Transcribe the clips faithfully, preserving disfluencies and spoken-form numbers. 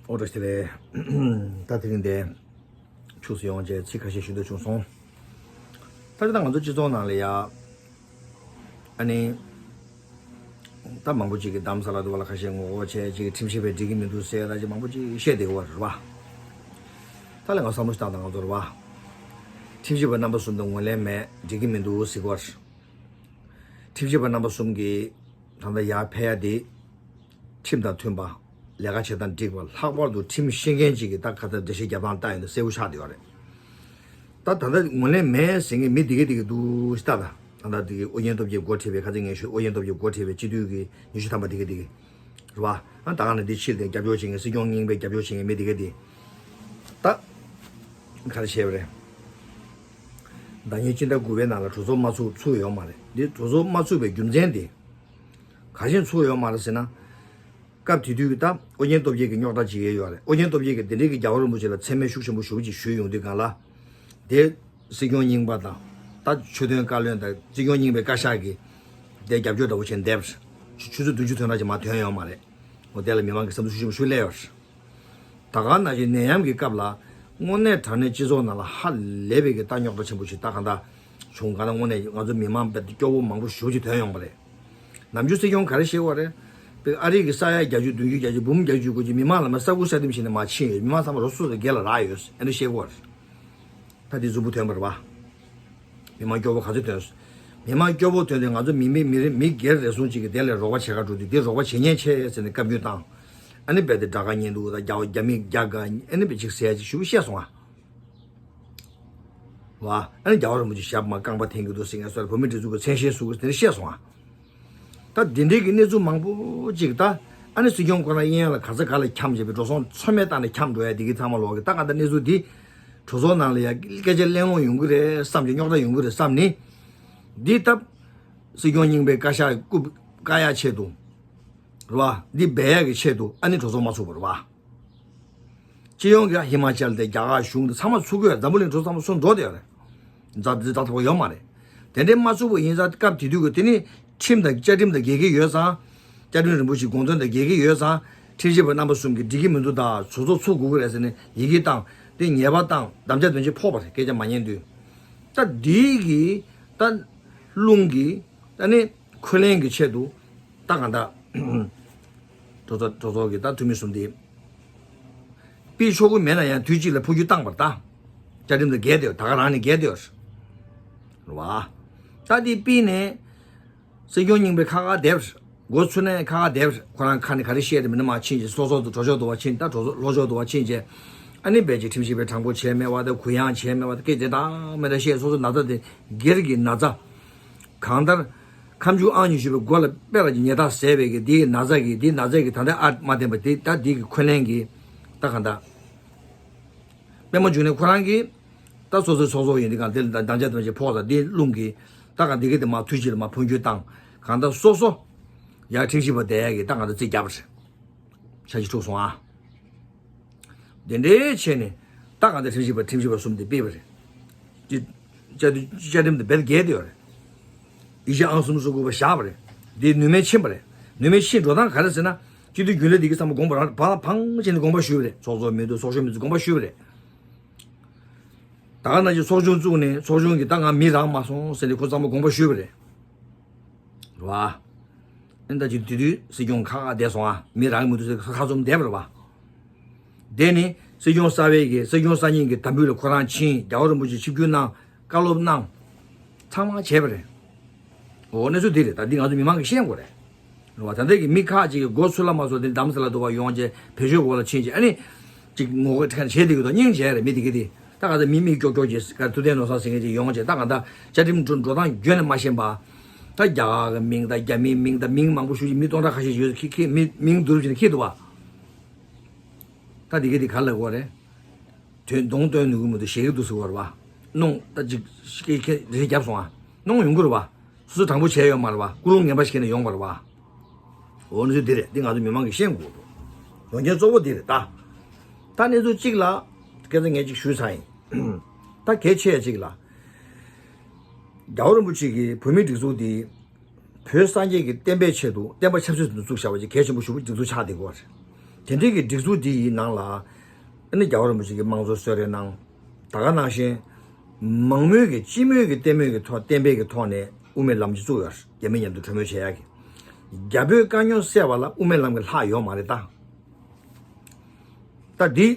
ཨོ་བཀྲ་ཤིས་བདེ་ལེགས། ད་དེ་རིང་འདི་ཕྱུགས་སུ་ཡོང་བྱས་ཚིག་ཁ་ཤས་ཞུ་འདོད་བྱུང་སོང་། ད་ལྟ་ང་ཚོ་སྤྱི་ཚོགས་ནང་ལ་ཡ། ཨ་ནི། ད་མང་པོ་ཅིག་གིས་གདམ་ས་ལ་འདུག་བ་ལ། ཁ་ཤས་ངོ་རྒོལ་བྱས་ཅིག་ཁྲིམས་ཞིབ་པས་འགྲིག་གི་མི་འདུག་ཟེར་ད་ཅིག་མང་པོ་ཅིག་བཤད་བསྡད་ཀྱི་ཡོད་རེད་བ། ད་ལས་ང་བསམ་བློ་ཞིག་བཏང་དང་། ང་ཚོ་རེད་བ། ཁྲིམས་ཞིབ་པ་རྣམ་པ་གསུམ་དང་ངོས་ལེན་མེད། འགྲིག་གི་མི་འདུག་ཟེར་གྱི་ཡོད་རེད། ཁྲིམས་ཞིབ་པ་རྣམ་པ་གསུམ་གྱིས་ད་ལྟ་ཡར་ཕེབས་ཡ་དེ། ཁྲིམས་དང་མཐུན་པ། ལས་ཀ་བྱེད་སྟངས་འགྲིག་པ། ལྷག་པར་དུ་ཁྲིམས་ཤེས་མཁན་ཅིག་གིས་ད་ག་ཚོད་འགྲེལ་བཤད་རྒྱབ་སྟངས་བལྟས་ཡོང་དུས་གསལ་པོ་ཆགས་བསྡད་ཡོད་རེད། ད་ད་ལྟ་ངོས་ལེན་མེད་ཟེར་མཁན་མི་འདི་ག་འདི་ག་འདུག་ཤི་ད། ད་ད་ལྟ་འདི་ག་ཨོ་རྒྱན་སྟོབས་རྒྱལ་མགོ་ཁྲིད་པའི། ཁ་སང་ངས་ཞུས། ཨོ་རྒྱན་སྟོབས་རྒྱལ་མགོ་ཁྲིད་པའི་སྤྱི་འཐུས་ཀྱི་ཉི་ཤུ་ཐམ་པ་འདི་ག་འདི་ག་རེད་བ། ཨ་ད་ག་ནས་འདི་ཕྱིར་དེ་རྒྱབ་སྐྱོར་བྱེད་མཁན། སྲིད་སྐྱོང་རྙིང་པའི་རྒྱབ་སྐྱོར་བྱེད་མཁན་མི་འདི་ག་འདི། ད་ག་རེ་བྱས་པ་རེད། ཟླ་ཉིན་སྤྱི་ཟླ་དགུ་པའི་ནང་ལ་གྲོས་ཚོགས་མ་ཚུགས་ཚུགས་ཡོད་མ་རེད། འདི་གྲོས་ཚོགས་མ་ཚུགས་པའི་རྒྱུ་མཚན་དེ་ག་རེ་བྱས་ཚུགས་ཡོད་མ་རེད་ཟེར་ན། སྐབས་དེ་དུས་ཀྱི་ད་ཨོ་རྒྱན་སྟོབས་རྒྱལ་གྱི་རྙོག་དྲ་ཅིག་ཡོད་རེད། ཨོ་རྒྱན་སྟོབས་རྒྱལ་གྱིས་དེ་འདྲའི་གི་རྒྱལ་བ་རིན་པོ་ཆེ་ལ་མཚན་སྨད་ཤུགས་ཆེན་པོ་ཞེ་པོ་ཅིག་ཞུས་ཡོང་དུས་སྒང་ལ། དེ་སྲིད་སྐྱོང་རྙིང་པ་དང་། ད་ཆོས་དོན་བཀའ་བློན་དང་སྲིད་སྐྱོང་རྙིང་པའི་བཀའ་ཤག་གིས་དེ་རྒྱབ་སྐྱོར་འདྲ་པོ་བྱས་བསྡད་པ་རེད། ཆུ་ཆུ་ཚོད་བདུན་ཅུ་ཐོན་ར་ཅིག་མར་ཐོན་ཡོད་མ་རེད། འོ་དེ་ལ་མི་མང་གི་བསམ་ཚུལ་ཤུགས་ཆེན་པོ་ཞིག་སླེབས་ཡོད་རེད། ད་ག་ནང་བཞིན་ནད་ཡམས་ཀྱི་སྐབས་ལ་དངོས་གནས་དྲང་གནས་སྤྱི་ཚོགས་ནང་ལ་ཧ་ལས་པའི་གི་ད་རྙོག་དྲ་ཆེན་པོ་ཞིག་ད་གང་ལྟར་བྱུང་། གང་ལྟར་དངོས་གནས་ང་ཚོ་མི་མང་དཔེ་སྐྱོ་བོ་མང་པོ་ཞེ་པོ་ཅིག་ཐོན་ཡོང་བ་རེད། ནམ་རྒྱུན་སྲིད་སྐྱོང་ག་རེ་བཤད་ཀྱི་ཡོད་རེད། དཔེ་ཨ་རི་གི་ས་ཡ་བརྒྱད་ཅུ་བདུན་ཅུ་བརྒྱད་ཅུ་འབུམ་བརྒྱད་ཅུ་དགུ་ཅུ་མི་མང་ལ་མར་ས་ཁུག་ས་ལྡེམ་བྱས་ནས་མར་ཕྱིན་ཡོད། མི་མང་ཚང་མ་རོ་སོ་སོ་སྒེར་ལ་རག་ཡོད། ཨ་ནི་བཤད་ཀྱི་ཡོད་རེད། ད་དེ་མཛུབ་མོ་ཐོན་པ་རེད་བ། མི་མང་སྐྱོ་བོ་ག་ཚོད་ཐོན། མི་མང་སྐྱོ་བོ་ཐོན་ཏེ་ང་ཚོ་མི་མི་མི་རེ་མི་སྒེར་རེ་ཟུང་གཅིག་གིས་དེ་ལས་རོགས་པ་བྱེད་ག་འགྲོ་དུས་དེ་རོགས་པ་བྱེད་མཁན་ཆེ་ཟེར་ནས་བཀའ་མོལ་བཏང་། ཨ་ནི་རྦད་དེ་དགྲ་དགའ་གཉེན་སྡུག་དང་རྒྱ་རྒྱ་མི་རྒྱ་དགའ་ཨ་ནི་རྦད་ཅིག་ཟེར་ཅིག་ཞུ་བཤད་སོང་ཨ། བ། ཨ་ནི་རྒྱལ་བ་རིན་པོ་ཆེ་ཞབས་མར་རྐང་པ་འཐེན་གྱི་འདུག་ཟེར་མཁན་སོགས། བོད་མི་སྒྲིག་འཛུགས་ཀྱི་མཚན་ཤས་ཟུར་གྱི་དེ་འདྲ་བཤད་སོང་ཨ། ད་འདི་འདྲའི་གི་གནས་ཚུལ་མང་པོ་ཅིག་ད་ཨ་ནི་སྲིད་སྐྱོང་ཁོ་རང་གཡས་གཡོན་ལ་ག་ས་ག་ལ་འཁྱམས་བྱས་པའི་འགྲོ་སོང་ཚོད་མེད་བཏང་ནས་འཁྱམས་འགྲོ་ཡ་འདི་གི་ཚང་མ་ལོག་གི་ད་ག་ད་གནས་ཚུལ་འདི་གྲོས་ཚོགས་ནང་ལ་ཡ་སྐད་ཆ་གླེང་སློང་ཡོང་གི་རེད་བསམ་གྱི། རྙོག་དྲ་ཡོང་གི་རེད་བསམ་ནི། འདི་སྟབས་སྲིད་སྐྱོང་རྙིང་པའི་བཀའ་ཤག་རྐུབ་བཀག་ཡ་ཆེད་དུ་རེད་བ། འདི་སྦས་ཡ་གི་ཆེད་དུ་ཨ་ནི་གྲོས་ཚོགས་མ་ཚུགས་པ་རེད་བ། སྤྱི་ཡོངས་ཀྱི་ཧི་མ་ཅལ་དེ་རྒྱ་གར་གཞུང་དེ་ཚང་མ་ཚུགས་ཀྱི་ཡོད་རེད། འཛམ་བུ་གླིང་གྲོས་ཚོགས་ཚང་མ་ཚུར་འགྲོ་བསྡད་ཡོད་རེད། འཛའ་འཛི་ད་ཐུབ་པ་ཡོད་མ་རེད། དེ་འདྲའི་མ་ཚུགས་པ་ཡིན་ཙང་སྐབས་དེ་དུས་ཀྱི་དེ་ནི་ཁྲིམས་དང་བཅའ་ཁྲིམས་དང་འགལ་གྱི་ཡོད་ཙང་། བཅའ་ཁྲིམས་རིན་པོ་ཆེའི་དགོངས་དོན་དང་འགལ་གྱི་ཡོད་ཙང་། ཁྲིམས་ཞིབ་པ་རྣམ་པ་གསུམ་གྱིས་འགྲིག་གི་མི་འདུག་ད་གྲོས་ཚོགས་ཚུགས་དགོས་ཀྱི་རེད་ཟེར་ནས་ཡི་གེ་བཏང་། དེ་ཉེས་པ་བཏང་། དམ་བཅའ་དོན་ཆེན་ཕོག་པ་རེད། སྐད་ཆ་མ་ཉན་དུས། ད་འདི་གི་ད་རླུང་གི་ད་ནི་འཁོན་ལན་གྱི་ཆེད་དུ་ད་གང་ལྟར་གྲོས་ཚོགས་གྲོས་ཚོགས་ཀྱི་ད་འཐུས་མི་གསུམ་དེ་ཕུད་ཆོག་གི་མེད་ན་ཡང་དུས་གཅིག་ལ་འཕོ་འགྱུར་བཏང་བ་རེད། ད་བཅའ་ཁྲིམས་དང་འགལ་བསྡད་ཡོད། ད་ག་རང་ནས་འགལ་བསྡད་ཡོད་རེད་བ། ད་དེ་ཕུད་ནས་སྲིད་སྐྱོང་རྙིང་པའི་ཁ་ཁ་བསྡད་པ་རེད། འགོ་ཚུགས་ནས་ཁ་ཁ་བསྡད་པ་རེད། ཁོ་རང་ཁ་ནས་ག་རེ་བཤད་དེ་མི་སྣ་མ་ཕྱིན་ཅིག་སོ་སོ་དུ་གྲོས་ཆོད་དུ་བ་ཕྱིན། ད་གྲོས་ཚོགས་ལྷོ་ཕྱོགས་དུ་བ་ཕྱིན་ཅིག་ཨ་ནི་རྦད་ཅིག་ཁྲིམས་ཞིབ་པའི་དྲང་པོ་བྱས་མེད་པ། ད་གུ་ཡངས་བྱས་མེད་པ། ད་སྐད་ཆ་དང་མི་འདྲ་བཤད། སོ་སོ་ན་ཚ་དེ་སྒེར་གྱི་ན་ཚ། གང་ལྟར་ཁ་མཆུ་ཨང་ཉི་ཤུ་པའི་མགོ་ལ་དཔེ་ལ་ཉེས་རྡུང་བཟས་པའི་གི་དེའི་ན་ཚ་གི་དེའི་ན་ཚ་གི་ད་ལྟ་ཨ་མ་བསྟན་པ་དེ་ད་དེའི་གི་འཁོན་ལན་གི་ད་གང་ལྟར་པད་མ་འབྱུང་གནས་ཁོ་རང་གི་ད་སོ་སོའི་ཚོགས་གཙོ་ཡིན་དུས་གང་དེ་ལ་དམ་བཅའ་དམ་བཅའ་ཕོག་ད་དེའི་རླུང་གི་ད་གང་དེ་གི་དེ་མ་ཐུགས་རྗེ་ལ་མ་འཕོ་འགྱུར་བཏང་། གང་ལྟར་སོ་སོ་ཡར་ཁྲིམས་ཞིབ་པ་བསྡད་ཡ་གི་ད་གང་ལྟར་རྩིས་རྒྱབ་པ་རེད། ཆ་ཞིག་འཁྲུག་སོང་ཨ། དེ་འདྲའི་བྱས་ནས་ད་གང་ལྟར་ཁྲིམས་ཞིབ་པ་ཁྲིམས་ཞིབ་པ་གསུམ་དེ་ཕུད་པ་རེད། ཅི་བཅའ་བཅའ་ཁྲིམས་དེ་རྦད་འགལ་བསྡད་ཡོད་རེད། ཡིག་ཆ་ཨང་གསུམ་སོ་དགུ་པ་བཞག་པ་རེད། དེ་ནུས་མེད་ཕྱིན་པ་རེད། ནུས་མེད་ཕྱིན་འགྲོ་སྟངས་ག་རེ་ཟེར་ན། སྤྱི་འཐུས་རྒྱུན་ལས་དེ་གི་ཚང་མ་དགོངས་པ་རང་བ་ལ་འཕངས་བྱས་ནས་དགོངས་པ་ཞུས་པ་རེད། ཚོགས་གཙོ་མི་འདུག་ཚོགས་གཞོན་མི་འདུག་དགོངས་པ་ཞུས་པ་རེད། ད་ག་ནང་བཞིན་ཚོགས་ཆུང་བཙུགས་ནས་ཚོགས་ཆུང་གིས་ད་ང་མི་རག་མ་སོང་ཟེར་ནས་ཁོ་ཚང་མ་དགོངས་པ་ཞུས་པ་རེད། རེད་བ། ཨེ་ད་ཅིག་དེ་དུས་སྲིད་སྐྱོང་ཁ་ཁ་བསྡད་སོང་ཨ། མི་རག་གི་མི་འདུག་ཟེར་ཁ་ཁ་བཙུམ་བསྡད་པ་རེད་བ། དེ་ནི་སྲིད་སྐྱོང་གསར་པའི་གི་སྲིད་སྐྱོང་གསར་རྙིང་གི་དམ་འབུལ་ལ་ཁོ་རང་ཕྱིན། རྒྱལ་བ་རིན་པོ་ཆེ་ཆིབས་བསྒྱུར་གནང་། བཀའ་སློབ་གནང་། ཚང་མ་བྱས་པ་རེད། འོ་གནས་ཚུལ་འདི་རེད། ད་འདི་ང་ཚོ་མི་མང་གིས་ཤེས་དགོས་རེད། རེད་བ། ད་ལྟ་གི་མི་ཁག་ཅིག་གིས་མགོ་ཚོས་ལ་མ་ཚོས་དེ་རྡ་རམ་ས་ལ་འདུག་བ་ཡོང་བྱས་བེད་སྤྱོད་འོག་ལ་ཕྱིན་བྱས་ཨ་ནི། ཅིག་ངོ་རྒོལ་ཁ་བྱེད་བསྡད་ཀྱི་འདུག་སྙིང་རྗེ་རེད་མི་དེ་གི་དེ། ད་ག་ཚོད་མི་མི་ཀྱོག་ཀྱོག་ཅིག་ག་ཐུབ་བསྟན་ནོར་བཟང་ཟེར་མཁན་ཅིག་ཡོང་བྱས་ད་ག་ད་བཅའ་ཁྲིམས་འགྲོ་འགྲོ་སྟངས་རྒྱུན་ནས་མ་ཤེས་པ། ད་རྒྱ་གར་གི་མིང་ད་རྒྱ་མིའི་མིང་ད་མིང་མང་པོ་ཞུ་ཅིག་མི་སྟོང་ཕྲག་ཁ་ཤས་ཤིག་ཡོད་ཁྱི་ཁྱི་མི་མིང་བསྡུར་བྱས་ནས་ཁྱི་འདུག་བ། ད་དེ་གི་དེ་ག་ལ་གོ་རེད། དོན་གདོང་སྟོན་ནུས་ཀྱི་མི་འདུག་ཞེད་ཀྱི་འདུག་ཟེར་བ་རེད་བ། གནོང་ད་ཅིག་ཁྱི་ཁྱི་རེ་རྒྱབ་སོང་ཨ། གནོང་ཡོང་གི་རེད་བ། སོ་སོ་དྲང་པོ་བྱས་ཡོད་མ་རེད་བ། ཀུན་སློང་ངན་པ་ཞིག་ནས་ཡོང་བ་རེད་བ། འོ་ནི་ཚོ་འདི་རེད། འདི་ང་ཚོ་མི་མང་གིས་ཤེས་དགོས་འདུག་ཡོང་རྐྱེན་གཙོ་བོ་འདི་རེད་ད། ད་གནས་ཚུལ་གཅིག་ལ། སྐད་ཆ་ངས་གཅིག་ཞུས་ཚར་ཡིན། ད་གལ་ཆེ་ཡ་གཅིག་ལ། རྒྱལ་བ་རིན་པོ་ཆེ་གིས་བོད་མིའི་སྒྲིག་འཛུགས་འདི། བོད་སངས་རྒྱས་ཀྱི་བསྟན་པའི་ཆེད་དུ་བསྟན་པ་ཆབ་སྲིད་དུ་བཙུགས་བཞག་པ་ཅིག་གལ་ཆེན་པོ་ཞེ་པོ་སྒྲིག་འཛུགས་ཆགས་བསྡད་ཀྱི་ཡོད་རེད། དེ་འདྲའི་གི་སྒྲིག་འཛུགས་འདི་ཡི་ནང་ལ་ཨ་ནི་རྒྱལ་བ་རིན་པོ་ཆེ་གི་དམངས་གཙོ་གསོལ་རས་གནང་། ད་ག་ནང་བཞིན་མང་མོས་ཀྱི་སྤྱི་མོས་ཀྱི་ལྟད་མོས་ཀྱི་ཐོག་བསྟན་པའི་གི་ཐོག་ནས་དབུ་མའི་ལམ་གྱི་བཙུགས་ཡོད། རྒྱ་མི་མཉམ་དུ་གྲོས་མོལ་བྱེད་ཡག་གི། རྒྱ་བོད་དཀའ་རྙོག་སེལ་བ་ལ་དབུ་མའི་ལམ་གྱི་ལྷག་ཡོད་མ་རེད་ད། ད་འདི་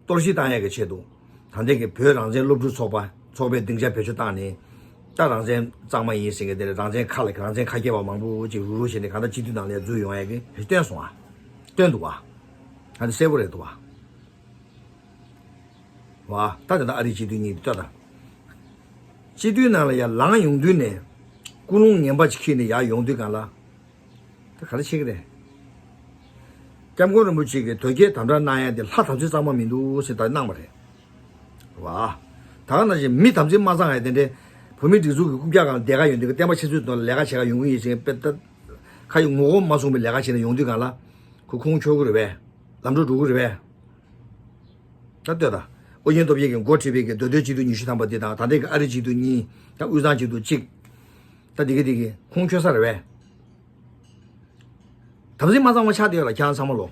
གཏོར་བཤིག་བཏང་ཡག་གི་ཆེད་དུ་ད་ལྟའི་གི་བོད་རང་བཙན་སློབ་ཕྲུག་ཚོགས་པ་ཚོགས་པའི་སྡིངས་ཆ་བེད་སྤྱོད་བཏང་ནས། ད་རང་བཙན་གཙང་མ་ཡིན་ཟེར་མཁན་དེ་ལ་རང་བཙན་ཁ་ལ་རང་བཙན་ཁ་སྐྱེལ་བ་མང་པོ་ཅིག་རུག་རུག་བྱས་ནས་གང་ལྟར་སྤྱི་འཐུས་ནང་ལ་འཛུལ་ཡོང་ཡག་གི་བེད་སྤྱོད་བཏོན་སོང་ཨ། བཏོན་འདུག་བ། ད་འདི་གསལ་པོ་རེད་འདུག་བ། བ། ད་དེ་ད་ཨ་རིའི་སྤྱི་འཐུས་གཉིས་ལྟོས་དང་། སྤྱི་འཐུས་ནང་ལ་ཡར་ལངས་ཡོང་དུས་ནས་ཀུན་སློང་ངན་པ་ཅིག་འཁྱེར་ནས་ཡར་ཡོང་དུས་སྒང་ལ། ད་ག་རེ་བྱེད་ཀྱི་རེད། སྐྱབས་མགོན་རིན་པོ་ཆེ་གིས་དོལ་རྒྱལ་དམ་དྲག་གནང་ཡ་དེ་ལྷ་དམ་ཚིག་གཙང་མ་མི་འདུག་ཟེར་ད་གནང་བ་རེད། བ། ད་ག་ནང་བཞིན་མི་དམ་ཚིག་མ་གཙང་ཡ་དེ་འདྲའི་བོད་མིའི་སྒྲིག་འཛུགས་ཀྱི་རྐུབ་བཀྱག་སྒང་ལ་བསྡད་ག་ཡོང་དུས་ཀྱི་བསྟན་པ་ཆེ་ཚུལ་དོན་ལ་ལས་ཀ་བྱེད་ག་ཡོང་གི་ཡིན་ཟེར་དཔེ་ད། ཁ་ཡི་ངོ་གོ་མ་སོང་བའི་ལས་ཀ་བྱས་ནས་ཡོང་དུས་སྒང་ལ། ཁོ་ཁོང་ཁྱོལ་གི་རེད་པས། ལམ་འགྲོ་འགྲོ་གི་རེད་པས། ད་ལྟོས་དང་། ཨོ་རྒྱན་སྟོབས་རྒྱལ་གྱིས་འགོ་ཁྲིད་པའི་གི་མདོ་སྟོད་སྤྱི་འཐུས་ཉི་ཤུ་ཐམ་པ་འདི་དང་ད་ལྟའི་གི་ཨ་རི་སྤྱི་འཐུས་གཉིས། ད་དབུས་གཙང་སྤྱི་འཐུས་གཅིག་ད་འདི་གི་འདི་གི་ཁོང་ཁྱོལ་ས་རེད་པས། དམ་ཚིག་མ་གཙང་བ་ཆགས་བསྡད་ཡོད་ལ་ཁྱེད་རང་ཚང་མ་ལོ།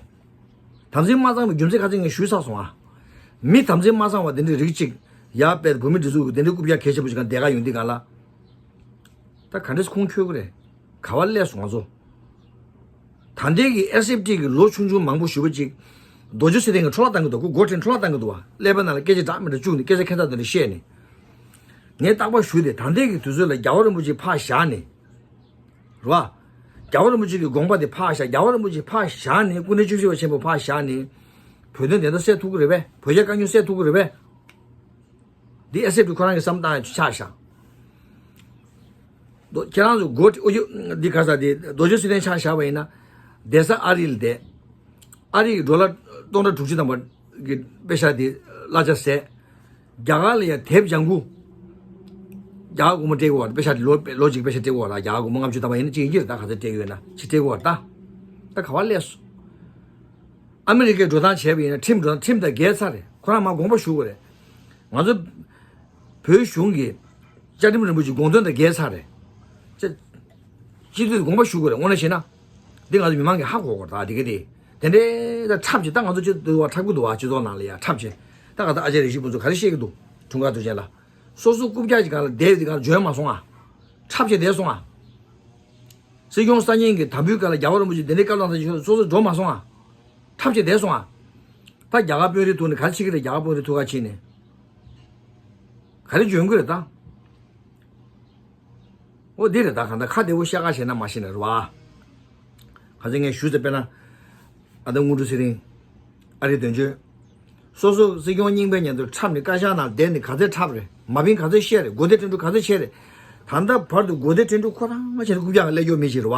དམ་ཚིག་མ་གཙང་བའི་རྒྱུ་མཚན་ག་ཚོད་ངས་ཞུས་ཚར་སོང་ཨ། མི་དམ་ཚིག་མ་གཙང་བ་དེ་འདྲའི་རིགས་གཅིག་ཡར་དཔེ་བོད་མི་སྒྲིག་འཛུགས་ཀྱི་དེ་འདྲའི་རྐུབ་བཀྱག་གལ་ཆེན་པོ་ཞིག་གང་བསྡད་ག་ཡོང་དུས་སྒང་ལ། ད་ག་འདྲས་ཁོང་ཁྱོལ་གི་རེད། ག་བ་སླེབས་སོང་ང་ཚོ། ད་ལྟའི་གི་ཨེ་སི་ཨེཕ་ཊི་གི་ལོ་ཆུང་ཆུང་མང་པོ་ཞུ་བ་ཅིག་རྡོ་རྗེ་སེ་བརྟན་གྱི་འཕྲོ་བརླག་བཏང་གི་འདུག་ཁོ་འགོ་ཁྲིད་འཕྲོ་བརླག་བཏང་གི་འདུག་བ། ཀླད་པའི་ནང་ལ་སྐད་ཆ་འདྲ་མི་འདྲ་བཅུག་ནས་སྐད་ཆ་ཁྱད་མཚར་དེ་འདྲ་བཤད་ནས། ངས་རྟག་པར་ཞུས་ཏེ་ད་ལྟའི་གི་དུས་ཚོད་ལ་རྒྱལ་བ་རིན་པོ་ཆེ་ཕར་བཞག་ནས། རེད་བ། རྒྱལ་བ་རིན་པོ་ཆེ་གི་དགོངས་པ་དེ་ཕར་བཞག་རྒྱལ་བ་རིན་པོ་ཆེ་ཕར་བཞག་ནས་སྐུ་ཕྲེང་བཅུ་བཞི་པ་ཆེན་པོ་ཕར་བཞག་ནས། བོད་དོན་བདེན་མཐའ་གསལ་ཐུབ་ཀྱི་རེད་པས། བོད་རྒྱ་དཀའ་རྙོག་སེལ་ཐུབ་ཀྱི་རེད་པས། འདི་ཨེ་སི་ཨེཕ་ཊི་ཁོ་རང་གི་བསམ་སྟངས་ཆགས་བཞག་རྡོ་ཁྱེད་རང་ཚོ་སྒོ་ཁྲི་ཨོ་ཡོ་འདི་ག་ས་དེ་རྡོ་རྗེ་སེ་བརྟན་ཆ་བཞག་པ་ཡིན་ན། བསྡད་ས་ཨ་རི་ལ་བསྡད། ཨ་རི་གི་ཌོ་ལར་སྟོང་ཕྲག་དྲུག་ཅུ་ཐམ་པ་གི་པེ་ཤ་དེ་གླ་ཆ་ཟད། རྒྱ་གར་ལ་ཡང་དེབ་ལྗང་གུ། རྒྱ་གར་སྒོར་མོ་སྤྲད་དགོས་པ་པེ་ཤ་དེ་ལོ་ལོ་གཅིག་པེ་ཤ་སྤྲད་དགོས་པ་ལ་རྒྱ་གར་སྒོར་མོ་ལྔ་བཅུ་ཐམ་པ་ཡིན་ན་གཅིག་ཡིན་གྱི་རེད་ད་ག་ཚོད་སྤྲད་ཀྱི་ཡོད་ན་ཅིག་སྤྲད་དགོས་པ་ད། ད་ག་བ་སླེབས་སོང་། ཨ་མི་རི་ཀའི་འགྲོ་སྟངས་བྱས་པ་ཡིན་ན་ཁྲིམས་འགྲོ་སྟངས་ཁྲིམས་དང་འགལ་ཚར་རེད། ཁོ་རང་མར་དགོངས་པ་ཞུ་དགོས་རེད། ང་ཚོ་བོད་གཞུང་གི་བཅའ་ཁྲིམས་རིན་པོ་ཆེ་དགོངས་དོན་དང་འགལ་ཚར་རེད། ཅེས་སྤྱི་འཐུས་དགོངས་པ་ཞུ་དགོས་རེད། དངོས་གནས་བྱས་ན། འདི་ང་ཚོ་མི་མང་གིས་ཧ་གོ་དགོས་རེད་ད་འདི་ག་དེ། དེ་འདྲའི་ད་འཁྲབ་ཅིག་ད་ང་ཚོ་སྤྱི་འཐུས་བ་འཁྲབ་གི་འདུག་བ་སྤྱི་ཚོགས་ནང་ལ་ཡ་འཁྲབ་ཅིག་ད་ག་ད་ཨ་ཅག་རིག་ཤེས་ཕུན་ཚོགས་ག་རེ་བཤད་ཀྱི་འདུག་དྲུང་འགག་དུ་ཅན་ལ། སོ་སོ་རྐུབ་བཀྱག་ཅིག་གང་ལ་བསྡད་ཡོད་དེ་གང་ལ་འཇོན་མ་སོང་ཨ། འཁྲབ་ཅིག་བསྡད་སོང་ཨ། སྲིད་སྐྱོང་གསར་རྙིང་གི་དམ་འབུལ་སྐབས་ལ་རྒྱལ་བ་རིན་པོ་ཆེ་དེ་འདྲའི་བཀའ་བློ་བཏང་ས་ཞིག་སོ་སོ་འགྲོ་མ་སོང་ཨ། འཁྲབ་བྱས་བསྡད་སོང་ཨ། ད་རྒྱ་གར་དཔོན་རིགས་ཐུག་ནས་ག་རེ་བྱེད་ཀྱི་རེད། རྒྱ་གར་དཔོན་རིགས་ཐུག་ག་ཕྱིན་ནས་ག་རེ་འཇོན་གྱི་རེད་ད། འོ་འདི་རེད་ད། གང་ལྟར་ཁ་བདེ་བོ་བཤད་ག་བྱས་ན་མ་ཤེས་ན་རེད་བ། ག་ཚོད་ངས་ཞུས་ཚེ་དཔེར་ན། ཨ་ད་དངོས་གྲུབ་ཚེ་རིང་། ཨ་རིའི་དོན་གཅོད། སོ་སོ་སྲིད་སྐྱོང་རྙིང་པའི་ཉན་དུ་འཁྲབ་ནས་བཀའ་ཤག་ནང་བསྡད་ནས་ག་ཚོད་འཁྲབ་རེད། མ་ཕིན་ག་ཚོད་བཤད་རེད། གོ་བདེ་ཁྲིན་ཏུ་ག་ཚོད་བཤད་རེད། ད་ལྟ་བར་དུ་གོ་བདེ་ཁྲིན་ཏུ་ཁོ་རང་བྱས་ནས་རྐུབ་བཀྱག་ག་སླེབས་ཡོད་མི་ཞིག་རེད་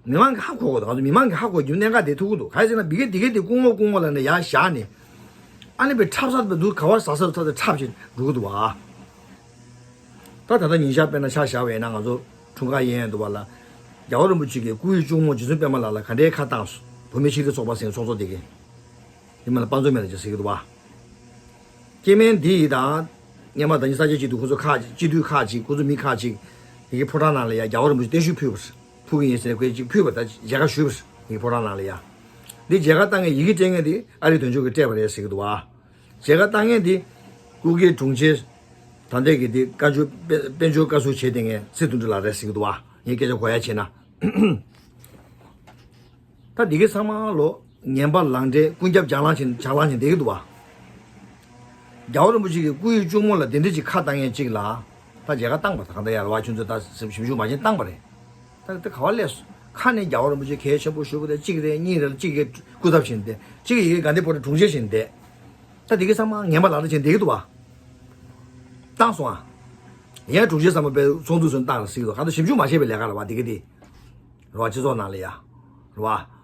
བ། མི་མང་གི་ཧ་གོ་གོ་ད་མི་མང་གི་ཧ་གོ་རྒྱུ་གནད་འགག་དེ་ཐུག་གི་འདུག་ག་རེ་ཟེར་ན་འདི་ག་འདི་ག་དེ་སྐུ་ངོ་སྐུ་ངོ་ལབ་ནས་ཡར་བཞག་ནས། ཨ་ནི་པའི་འཁྲབ་ས་དེ་འདུག་ག་བ་ཟ་ས་ཚ་ཚ་འཁྲབ་བྱས་འགྲོ་གི་འདུག་བ། ད་ད་ལྟ་ཉིན་ཞག་དཔེར་ན་ཆ་བཞག་པ་ཡིན་ན་ང་ཚོ་འཁྲུངས་སྐར་ཡན་ཡན་འདུག་བ་ལ། རྒྱལ་བ་རིན་པོ་ཆེ་གི་སྐུ་ཡི་གཅུང་མོ་རྗེ་བཙུན་པད་མ་ལགས་ལ་ག་འདྲའི་ཁ་བཏང་སོང་། བོད་མི་ཆིག་སྒྲིལ་ཚོགས་པ་ཟེར་ཚོགས་གཙོ་དེ་གིས། དེ་མ་ལ་དཔལ་འཛོམས་མེད་ལ་ཅིག་ཟེར་གི་འདུག་བ། སྐྱེ་དམན་འདི་ཡི་དང་། སྔོན་མ་ད་ནི་ས་སྐྱ་སྤྱི་འཐུས་ཁོ་ཚོ་ཁག་ཅིག་སྤྱི་འཐུས་ཁག་ཅིག་ཁོ་ཚོ་མི་ཁག་ཅིག་ཡི་གེ་ཕོ་བྲང་ནང་ལ་ཡ་རྒྱལ་བ་རིན་པོ་ཆེ་བརྟན་བཞུགས་ཕུལ་བ་ཕུལ་གི་ཡིན་ཟེར་ནས་ཁོས་ཅིག་ཕུལ་བ་ད་མཇལ་ཁ་ཞུས་པ་ཡི་གེ་ཕོ་བྲང་ནང་ལ་ཡ། འདི་མཇལ་ཁ་བཏང་མཁན་ཡི་གེ་སྤྲད་མཁན་འདི་ཨ་རིའི་དོན་གཅོད་ཀྱིས་སྤྲད་པ་རེད་ཟེར་གི་འདུག་བ། མཇལ་ཁ་བཏང་མཁན་འདི་སྐུ་སྒེར་དྲུང་ཆེ་ད་ལྟའི་གི་འདི་བཀའ་འགྱུར་དཔལ་འབྱོར་བཀའ་ཟུར་བྱེད་བསྡད་མཁན་ཚེ་བརྟན་ལགས་རེད་ཟེར་གི་འདུག་བ། ངས་སྐད་ཆ་གོ་ཡ་བྱས་ན། ད་འདི་གའི་ཚང་མ་ལོ་ངན་པ་ལང་འདྲེ་ཀུན་ཁྱབ་ལྗགས་ལང་བྱེད་ལྗགས་ལང་བྱེད་བསྡད་ཀྱི་འདུག་བ། རྒྱལ་བ་རིན་པོ་ཆེ་གི་སྐུ་ཡི་གཅུང་མོ་ལ་དེ་འདྲ་ཅིག་ཁ་བཏང་མཁན་ཅིག་ལ་ད་མཇལ་ཁ་བཏང་བ་ད་གང་ལྟར་ཡར་བ་ཁྱོད་ཚོས་ད་ཞིབ་ཞིབ་འཇུག་མ་བྱེད་བཏང་བ་རེད། ད་ད་ག་བ་སླེབས་སོང་། ཁ་ནས་རྒྱལ་བ་རིན་པོ་ཆེ་གལ་ཆེན་པོ་ཞུ་གི་རེད། གཅིག་རེད་གཉིས་རེད་གཅིག་གི་སྐུ་ཚབ་བྱེད་བསྡད་གཅིག་གི་ཡི་གེ་དགའ་ལྡན་ཕོ་བྲང་དྲུང་ཆེ་བྱེད་བསྡད། ད་འདི་གའི་ཚང་མ་ངན་པ་ལང་འདྲེ་བྱེད་བསྡད་ཀྱི་འདུག་བ། བཏང་སོང་ཨ། ཡང་དྲུང་ཆེ་ཚང་མ་དཔེ་ཚོགས་འདུ་ཚོ་བཏང་ཟིག་གི་འདུག་གང་ལྟར་ཞིབ་འཇུག་མ་བྱས་པའི་ལས་ཀ་རེད་བ་འདི་ག་དེ། རེད་བ། སྤྱི་ཚོགས་ནང་ལ་ཡ། རེད་བ།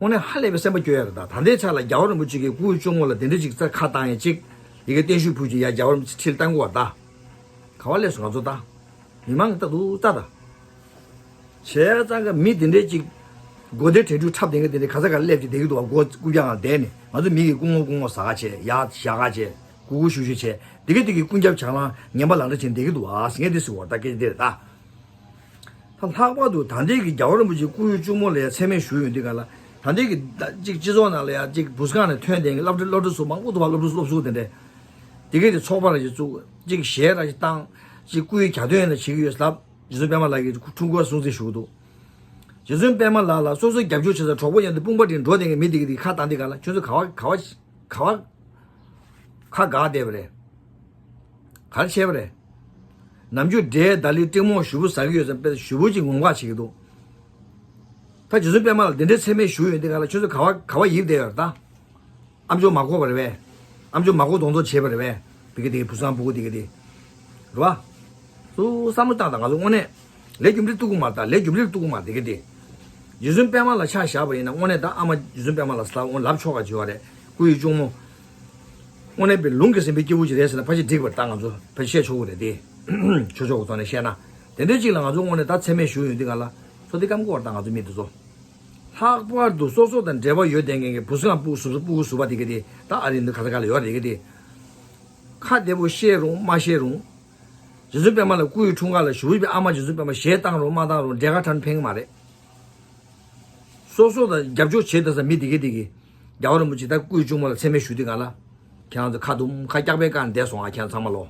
དངོས་གནས་ཧ་ལས་པའི་སེམས་པ་སྐྱོ་ཡ་རེད་ད། ད་ལྟའི་ཆ་ལ་རྒྱལ་བ་རིན་པོ་ཆེ་གི་སྐུའི་གཅུང་མོ་ལ་དེ་འདྲ་ཅིག་རྩ་ཁ་བཏང་ཡ་ཅིག་ཡི་གེ་བརྟན་བཞུགས་ཕུལ་ཅིག་ཡ་རྒྱལ་བ་རིན་པོ་ཆེ་ཁྲིར་བཏང་གི་བ་ད། ག་བ་སླེབས་སོང་ང་ཚོ་ད། མི་མང་གི་ལྟ་འདུག་ལྟ་ད། བྱས་ཙང་གི་མི་དེ་འདྲས་ཅིག་སྒོ་སྡེ་དྲན་འཕྲུལ་འཁྲབ་དེ་འདྲས་དེ་འདྲས་ག་ས་ག་སླེབས་ཅིག་བསྡད་ཀྱི་འདུག་བ། སྒོ་རྐུབ་བཀྱག་ནང་བསྡད་ནས་ང་ཚོ་མི་གི་སྐུ་ངོ་སྐུ་ངོ་ཟ་ག་བྱས་ཡ་བཞག་ག་བྱས་གུ་གུ་ཤུ་ཤུ་བྱས་དེ་གི་དེ་གི་ཀུན་ཁྱབ་ལྗགས་ལང་ངན་པ་ལང་འདྲེ་བྱས་བསྡད་ཀྱི་འདུག་བ། ཟེར་མཁན་དེ་ཟེར་བ་ད་སྐད་ཆ་དེ་རེད་ད། ལྷག་པར་དུ་ད་ལྟའི་གི་རྒྱལ་བ་རིན་པོ་ཆེ་སྐུ་ཡི་གཅུང་མོ་ལ་ཡང་མཚན་སྨད་ཞུས་ཡོང་དུས་ག་ལ། ད་ལྟའི་གི་ད་ཅིག་སྤྱི་ཚོགས་ནང་ལ་ཡང་ཅིག་བུ་སྒང་ནས་ཐོན་བསྡད་མཁན་སློབ་ཕྲུག་སློབ་ཕྲུག་ཚོ་མང་པོ་འདུག་བ། སློབ་ཕྲུག་སློབ་ཕྲུག་དེ་འདྲས་དེ་གས་དེ་ཚོགས་པ་ར་ཞིག་བཙུགས། ཅིག་གཞས་ར་ཞིག་བཏང་། ཅིག་སྐུ་ཡི་གྱ་སྟོན་ལ་བྱེད་ཀྱི་ཡོད་ལབ། རྗེ་བཙུན་པད་མ་ལགས་ཀྱིས་འཁྲུངས་སྐར་སྲུང་བརྩི་ཞུ་གི་འདུག་རྗེ་བཙུན་པད་མ་ལགས་ལ་སོ་སོ་རྒྱབ་སྐྱོར་བྱེད་ས་གྲོགས་པོ་མཉམ་དུ་དཔུང་པ་འགྲིག་འགྲོ་བསྡད་མཁན་མི་དེ་གས་དེ་ཁ་བཏང་དུས་ག་ལ་ཁྱོད་ཚོ་ག་བ་ག་བ་ག་བ་ཁ་འགག་བསྡད་པ་རེད། ག་རེ་བྱས་པ་རེད། ནམ་རྒྱུན་འདྲེ་ད་ལི་སྤྲིང་མོ་ཞུ་བོ་ཟ་གི་ཡོད་ཙང་དཔེ་ཞུ་བོ་ཅིག་ངོམ་ག་བྱེད་ཀྱི་འདུག་ད་རྗེ་བཙུན་པད་མ་ལགས་འདི་འདྲའི་མཚན་སྨད་ཞུ་ཡོང་དུས་ག་ལ་ཁྱོད་ཚོ་ག་བ་ག་བ་ཡིབ་བསྡད་ཡོད་རེད་ད། ཨ་མཆོག་མ་གོ་བ་རེད་པས། ཨ་མཆོག་མ་གོ་གདོང་ཚོགས་བྱས་པ་རེད་པས། དེ་ག་དེ་བུ་སྒང་སྤུ་གུ་དེ་ག་དེ། རེད་བ། སུ་བསམ་བློ་བཏང་དང་ང་ཚོ་དངོས་གནས། ལས་རྒྱུ་འབྲས་བཏུག་གི་མ་རེད་ད། ལས་རྒྱུ་འབྲས་བཏུག་གི་མ་རེད་དེ་ག་དེ། རྗེ་བཙུན་པད་མ་ལགས་ཆ་བཞག་པ་ཡིན་ན་དངོས་གནས་ད་ཨ་མ་རྗེ་བཙུན་པད་མ་ལགས་ཟེར་ལབ་འོང་ལབ་ཆོག་ག་བྱེད་པ་རེད། སྐུ་ཡི་གཅུང་མོ། དངོས་གནས་པའི་ལུང་གིས་ཟིན་པའི་སྐྱེས་བུ་ཅིག་རེད་ཟེར་ན་ཕལ་ཆེར་འགྲིག་པ་རེད་ད། ང་ཚོ་ཕལ་ཆེར་བཤད་ཆོག་གི་རེད་དེ། ཆོས་ཕྱོགས་ཀྱི་ཐོག་ནས་བཤད་ན། དེ་འདྲའི་ཅིག་ལ་ང་ཚོ་དངོས་གནས་ད་མཚན་སྨད་ཞུ་ཡོང་དུས་ག་ལ། ཚོ་དེ་སྐམ་གོ་བ་རེད་ད་ང་ཚོ་མི་དེ་ཚོ། ལྷག་པར་དུ་སོ་སོ་དང་འབྲེལ་བ་ཡོད་བསྡད་མཁན་གྱི་བུ་སྒང་སྤུ་གུ་ཟུར་སྤུ་གུ་ཟུར་པ་དེ་ག་དེ་ད་ཨ་རི་འདི་ག་ས་ག་ལ་ཡོད་རེད་ག་དེ། ཁ་བདེ་པོ་བཤད་རུང་མ་བཤད་རུང་། རྗེ་བཙུན་པད་མ་ལགས་སྐུ་ཡི་འཁྲུངས་སྐར་ལ་ཞུ་བའི་ཨ་མ་རྗེ་བཙུན་པད་མ་གཞས་བཏང་རུང་མ་བཏང་རུང་འབྲས་ཁ་ཁྲ་ནས་ཕན་གི་མ་རེད། སོ་སོ་དང་རྒྱབ་སྐྱོར་བྱེད་དེ་ས་མི་དེ་ག་དེ་གིས་རྒྱལ་བ་རིན་པོ་ཆེ་ད་སྐུ་ཡི་གཅུང་མོ་ལ་མཚན་སྨད་ཞུ་དུས་ག་ལ། ཁྱེད་རང་ཚོ་ཁ་དུམ་ཁ་སྐྱག་པའི་སྒང་བསྡད་སོང་ཨ་ཁྱེད་རང་ཚང་མ་ལོ།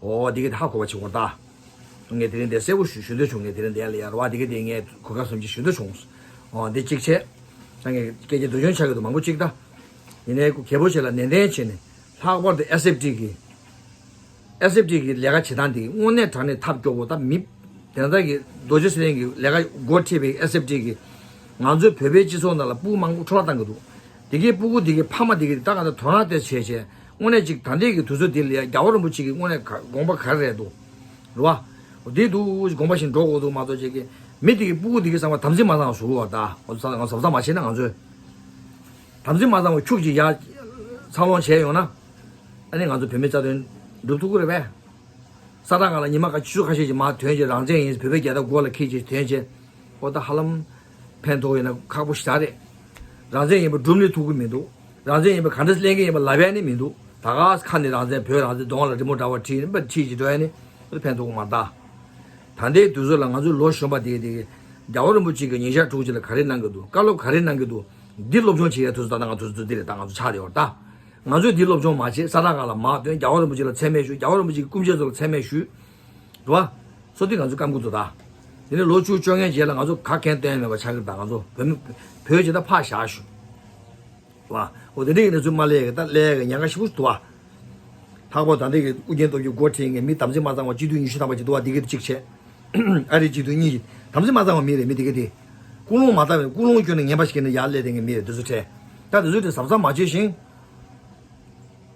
འོ་དེ་ག་དེ་ཧ་གོ་བ་བྱེད་དགོས་ད། ངས་དེ་རིང་འདི་གསལ་པོ་ཞུ་ཞུ་འདོད་བྱུང་། ངས་དེ་རིང་འདི་ལ་ཡར་བ་དེ་ག་དེ་ངས་གོ་སྐབས་བཟུང་ཅིག་ཞུ་འདོད་བྱུང་། འོ་འདི་གཅིག་བྱས། ད་ངས་སྐད་ཆ་འདོད་ཆུང་ཆགས་ཀྱི་འདུག་མང་པོ་གཅིག་ད། ཡིན་ནའི་གོ་གལ་པོ་ཆེ་ལ་ནན་ཏན་བྱས་ནས་ལྷག་པར་དུ་ཨེས་ཨེཕ་ཊི་གི། ཨེས་ཨེཕ་ཊི་གི་ལས་ཀ་བྱེད་སྟངས་དེ་དངོས་གནས་དྲང་གནས་ཐབས་སྐྱོ་པོ་ད་མི། དེང་སང་གི་རྡོ་རྗེ་སེ་རིང་གི་ལས་ཀ་འགོ་ཁྲིད་པའི་ཨེས་ཨེཕ་ཊི་གི། ང་ཚོའི་བོད་པའི་སྤྱི་ཚོགས་ནང་ལ་སྤུ་གུ་མང་པོ་འཕྲོ་བརླག་བཏང་གི་འདུག་དེ་གའི་སྤུ་གུ་དེ་གའི་ཕ་མ་དེ་གའི་ད་ག་ད་དོ་སྣང་དེ་བྱས་བྱས་དངོས་གནས་ཅིག་ད་ལྟའི་གི་དུས་ཚོད་དེ་ལ་ཡ་རྒྱལ་བ་རིན་པོ་ཆེ་གི་དངོས་གནས་ག་དགོངས་པ་ག་རེ་རེད་འདུག་རེད་བ། འདི་འདུག་དགོངས་པ་བཞིན་འགྲོ་དགོས་འདུག་མ་གཏོགས་བྱས་ཀྱི། མི་དེ་གི་སྤུ་གུ་དེ་གི་བསམ་པ་དམ་ཚིག་མ་བཟང་བ་བཟོ་གི་བ་ད། ང་ཚོ་བཟང་བཟང་མ་བྱས་ན་ང་ཚོས། དམ་ཚིག་མ་བཟང་བ་ཁྱུག་ཅིག་ཡར་འཚར་ལོངས་བྱས་ཡོང་ན། ཨ་ནི་ང་ཚོ་བོད་མི་རྩ་དོན་སྒྲུབ་ཐུབ་ཀྱི་རེད་པས། ས་ཐག་སྒང་ལ་ཉི་མ་ཁ་ཆུ་ཚོད་ཁ་ཤས་ཅིག་མར་ཐོན་བྱས་རང་བཙན་ཡིན་བོད་པའི་རྒྱལ་དར་མགོ་ལ་འཁྱེར་བྱས་ཐོན་བྱས། ཨོ་ད་ཧ་ལམ་ཕན་ཐོགས་ཡོད་ན་ཁག་པོ་ཞེ་དྲག་རེད། རང་བཙན་ཡིན་པ་སྒྲུབ་ནས་ཐུབ་ཀྱི་མི་འདུག་རང་བཙན་ཡིན་པ་ག་འདྲ་ལེན་གྱི་ཡིན་པ་ལབ་ཡ་ནི་མི་འདུག་ད་ག་ཁ་ནས་རང་བཙན་བོད་རང་བཙན་གདོང་ལ་རི་མོ་འདྲ་བ་བྲིས་ནས་ཕར་ཁྲིད་ཅིག་འགྲོ་ཡ་ནི་ཨོ་ད་ཕན་ཐོགས་ཀྱི་མ་རེད་ད། ད་ལྟའི་དུས་ཚོད་ལ་ང་ཚོའི་ལོ་གཞོན་པ་དེ་དེ་རྒྱལ་བ་རིན་པོ་ཆེ་གི་ཉིན་ཞག་དྲུག་ཅིག་ལ་ག་རེ་གནང་གི་འདུག་བཀའ་སློབ་ག་རེ་གནང་གི་འདུག་འདི་སློབ་སྦྱོང་བྱེད་ཡ་དུས་ཚོད་ད་ལྟ་ང་ཚོ་ཚོ་འདི་རེད་ད། ང་ཚོ་ཆགས་བསྡད་ཡོད་རེད་ད། ང་ཚོས་འདི་སློབ་སྦྱོང་མ་བྱེད་ས་ཐག་སྒང་ལ་མར་ཐོན་རྒྱལ་བ་རིན་པོ་ཆེ་ལ་མཚན་སྨད་ཞུ། རྒྱལ་བ་རིན་པོ་ཆེ་གི་སྐུ་མཆེད་ཚོ་ལ་མཚན་སྨད་ཞུ། རེད་བ། སོ་འདི་ང་ཚོ་སྐམ་གུ་འདུག་ད། དེ་ནས་ལོ་བཅུ་བཅོ་ལྔའི་རྗེས་ལ་ང་ཚོ་ག་གན་སྟོན་ཡ་མེད་པ་ཆགས་ཀྱི་རེད་ད། ང་ཚོ་བོད་མི་བོད་ཇི་ལྟར་ཕར་བཞག་ཞུ། རེད་བ། འོ་དེ་འདྲ་ཡིན་ན་ཚུར་མ་སླེབས་ཀྱི་ད་སླེབས་ཀྱི་ཉེན་ཁ་ཞེ་པོ་འདུག་བ། ལྷག་པར་ད་ལྟའི་གི་ཨུ་རྒྱན་སྟོབས་རྒྱལ་འགོ་ཁྲིད་མཁན་མི་དམ་ཚིག་མ་གཙང་བ་སྤྱི་འཐུས་ཉི་ཤུ་ཐམ་པ་ཅིག་འདུག་བ། འདི་གི་གཅིག་བྱས། ཨ་རིའི་སྤྱི་འཐུས་གཉིས་ཀྱི་དམ་ཚིག་མ་གཙང་བ་མི་རེད། མི་འདི་ག་དེ། ཀུན་སློང་མ་དག་པའི་ཀུན་སློང་སྐྱོན་ནས་ངན་པ་ཞིག་གིས་ནི་ཡར་སླེབས་བསྡད་མཁན་མི་རེད། འདི་ཚོ་ཁྲལ། ད་འདི་ཚོ་དེ་གཟབ་གཟབ་མ་བྱས་ཤིང་།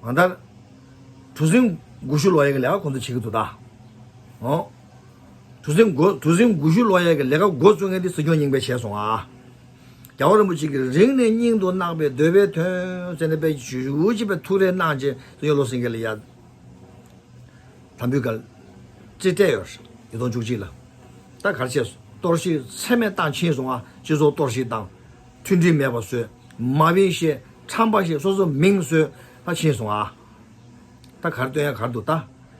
ང་ད། གྲུ་གཟིངས་སྒུལ་ཤུགས་སློག་ཡས་ཀྱི་ལས་ཀ་ཁོང་ཚོ་བྱེད་ཀྱི་འདུག་ད། ཨོ། གྲུ་གཟིངས་འགོ་གྲུ་གཟིངས་སྒུལ་ཤུགས་སློག་ཡས་ཀྱི་ལས་ཀ་འགོ་བཙུགས་མཁན་དེ་སྲིད་སྐྱོང་རྙིང་པས་བྱས་སོང་ཨ། རྒྱལ་བ་རིན་པོ་ཆེ་གིས་རིང་ནས་སྙིང་དུ་བརྣག་པའི་འདོད་པའི་དོན་ཟེར་ནས་དཔེ་ཞུ་ཞུ་ཅིག་དཔེ་ཐུགས་རེ་གནང་བྱས་སྲིད་སྐྱོང་བློ་སེང་གེ་ལ་ཡ། དམ་འབུལ་གལ་ཅི་སྤྲད་ཡོད་རེད། ཉིས་སྟོང་བཅུ་གཅིག་ལ། ད་ག་རེ་བྱས་སོང་། གཏོར་བཤིག་ཚད་མེད་བཏང་ཕྱིན་སོང་ཨ། སྤྱི་ཚོགས་གཏོར་བཤིག་བཏང་། མཐུན་སྒྲིལ་མེད་པ་བཟོས། མ་བིན་བཤད། ཁྲམ་པ་བཤད། སོ་སོ་མིང་བཟོས། ད་ཕྱིན་སོང་ཨ། ད་ག་རེ་སྟོན་ཡ་ག་རེ་འདུག་ད།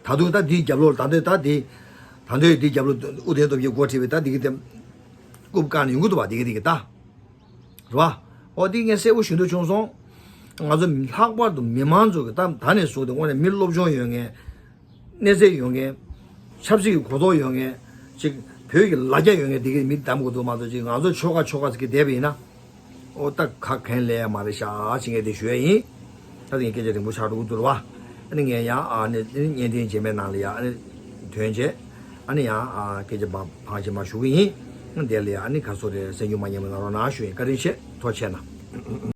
ད་དུང་ད་འདིའི་རྒྱབ་ལོགས་ད་འདོད་ད་འདི། ད་འདོད་འདིའི་རྒྱབ་ལོགས་ཨུ་རྒྱན་སྟོབས་རྒྱལ་འགོ་ཁྲིད་པའི་ད་འདི་གི་དེ། རྐུབ་བཀག་ནས་ཡོང་གི་འདུག་བ། འདི་གི་འདི་གི་ད། རེད་བ། ཨོ་འདི་ངས་གསལ་པོ་ཞུ་འདོད་བྱུང་སོང་། ང་ཚོ་ལྷག་པར་དུ་མི་མང་ཚོ་གི་ད་ད་ནས་བཟུང་སྟེ་དངོས་གནས་མི་སློབ་སྦྱོང་ཡོད་མཁན། གནས་ཚད་ཡོད་མཁན། ཆབ་སྲིད་ཀྱི་གོ་རྟོགས་ཡོད་མཁན། ཅིག་བོད་ཀྱི་ལ་རྒྱ་ཡོད་མཁན་དེ་གའི་མི་གདམ་དགོས་འདུག་མ་གཏོགས་ཅིག་ང་ཚོ་ཆོལ་ཁ་ཆོལ་ཁ་ཟེར་གི་བསྡད་པ་ཡིན་ན། ཨོ་ད་ཁ་གན་ལས་ཡ་མ་རེད་ཤག་ཅེས་ངས་དེ་ཞུ་ཡ་ཡིན། ད་དེ་ངས་སྐད་ཆ་རིང་པོ་ཆགས་འགྲོ་གི་འདུག་རེད་བ། ཨ་ནི་ངས་ཡང་ཨ་ནི་བརྙན་འཕྲིན་རྗེས་མའི་ནང་ལ་ཡ་ཨ་ནི་ཐོན་བྱས། ཨ་ནི་ཡང་ཨ་སྐད་ཆ་བང་བང་ཆེན་མ་ཞུ་གི་ཡིན། དེ་ལ་ཡ་ཨ་ནི་ག་སོ་རེད་སེམས་ཤུགས་མ་ཉམས་པ་གནང་རོགས་གནང་ཞུ་ཡིན། བཀའ་དྲིན་ཆེ། ཐུགས་རྗེ་གནང་།